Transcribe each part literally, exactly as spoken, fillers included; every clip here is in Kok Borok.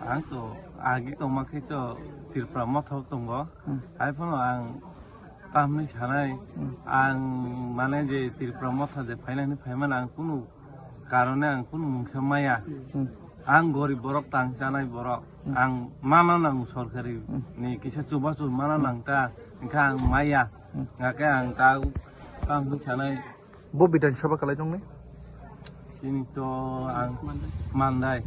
Ang to agi tongma khe to Tripura Motha tongo. Hmm. Hai phano ang tamni sanai, Hmm. ang mane je Tripura Motha je phainani phaimani ang kunu karone ang kunu mungkhe maya. Hmm. Ang gorib borok, tang chanai borok. Hmm. Ang mana nang sorkari Hmm. ni kisa chubachu mana Hmm. nang ta, hingkhe ang maya. Hmm. Hingkhe ang ta tamni sanai. Bo Bidhan Sabha kalai nongni? Chini to ang Mandai.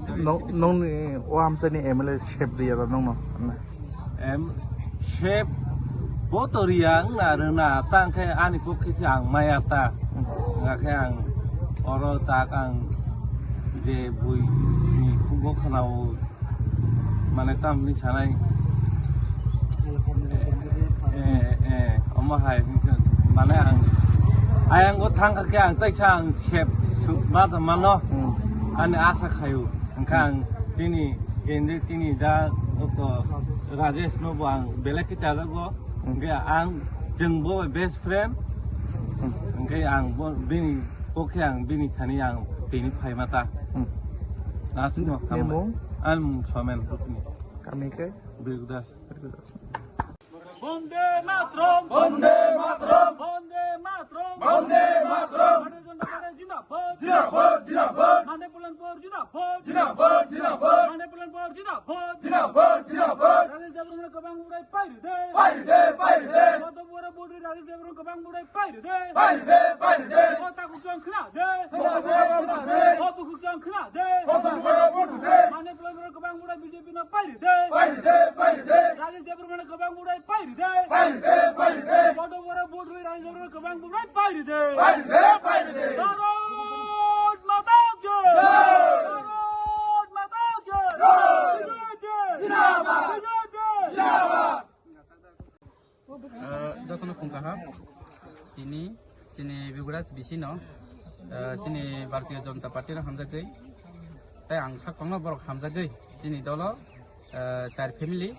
Nong, nongni o amchaini M L A sep riya da nongno? Em, sep bo to riya wngna rwna, ta hingkhe ani pokhe khe ang maya ta. Hmm. Hingkhe ang oro tak ang je bui ni khungo khwnao. Mane tamni sanai. Eh, eh, omo hai, mane ang, ayang o thang kha khe ang taisa ang sep suk ma mano. Hmm. Ani asa khayu. Hingkha ang chini, kende chini da, oto Rajesh no bo ang belai khe chajago. Hmm. Hingkhe ang, chwng bo best friend. Hmm. Hingkhe ang bo bini, pokhe ang bini thani ang tini phaima ta. Hmm. Asino. Nini mung? Ang mung Somen Rukni. Kami khe? Birgudas. Bande Mataram! Bande Mataram! Bande Mataram! Bande Mataram! Bharatiya Janata Party zindabad! Zindabad, zindabad! Mande Pulan Por zindabad! Zindabad, zindabad! Mande Pulan Por zindabad! Zindabad, zindabad! Rajesh Debbarma no kwbang budai pairide! Pairide, pairide! Koto bora budai Rajesh Debbarma no kwbang budai pairide! Pairide, pairide! O takhuk chwng khna de! O takhuk chwng khna de! O takhuk chwng khna de! O takhuk chwng khna de! Mande Pulan Por kwbang budai B J P no pairide! Pairide, pairide! Rajesh Debbarma no kwbang budai pairide! Pairide, pairide! Koto bora budai Rajesh Debbarma no kwbang budai pairide! Pairide, pairide! Bharat Mata ki! Jai! Bharat Mata ki! Jai! B J P! Zindabad! B J P! Zindabad! Ah, jotono phung kaham. Tini chini Biguras B C no, ah, chini Bharatiya Janata Party no hamjagwi. Tai ang sak tongno borok hamjagwi. Chini dolo, ah, char family,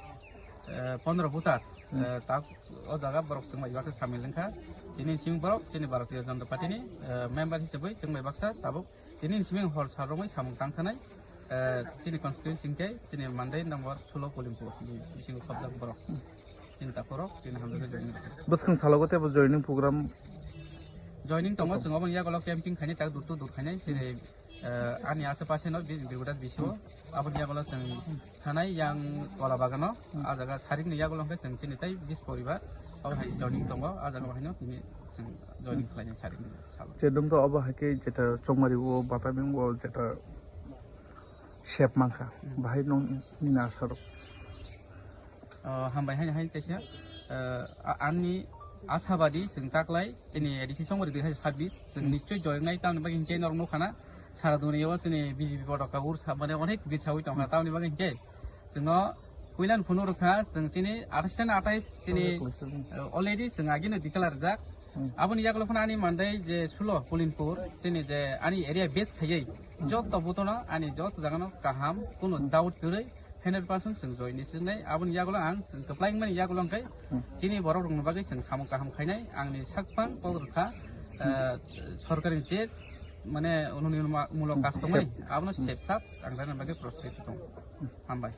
ah, pondro voter, ah, tak o jaga borok chwng bai baksa samil wngkha. Tini simi borok chini Bharatiya Janata Party ni, ah, member hisabwi chwng bai baksa tabuk. Tini simi hor sal romwi samung tang sanai, ah, chini constituency hwnkhe chini Mandai number sulo Polimpur ni bisingo khobjak borok. Chini takhorok, chini hamjagwi joining. Bwskang salogo teibo joining program? Joining tongo, chwng oboni yagulo camping khainai, tak dur to dur khainai, chini, eh, ani ashe pashe no bi-, Birgudas B C o. Aboni yagulo chwng thanai yang Kola Bagano, ah jaga sarikni yagulo hwnkhe chwng chini tei bis poribar, abo hai joining tongo, ah jaga bahaino tini chwng joining khlainai sarikni salo. Chedung to obo hai khe jeta Chongmari o Bataming o jeta sep mankha, bahai nong nini asarok? Oh, hambai hai, hai kaisa, eh, a-, ani asabadi chwng taklai chini A D C Chongmari dui hajar sabbish chwng nichoi joyongnai, tamni bagwi hinkhe norok nukha na sara duniya o chini B J P photo kagur sa, mane onek bit sawi tongkha, tamni bagwi hinkhe chwngno puilan phunuk rwkha chwng chini athais ta athais chini, eh, already chwng agino declare rijak. Aboni yagulo phano ani Mandai je sulo Polimpur, chini je ani area base khaiwi joto butono ani joto jagano kaham, kuno doubt kwrwi, hundred percent chwng joy ni sinai. Aboni yagulo ang chwng kwplai wngmani yagulo hwnkhe chini borok rokni bagwi chwng samung kaham khainai. Angni sakphang kok rwkha, eh, sorkari je mane ununni mulok kastomo ni abono sep sap ang rani bagwi prospect tongo. Hambai.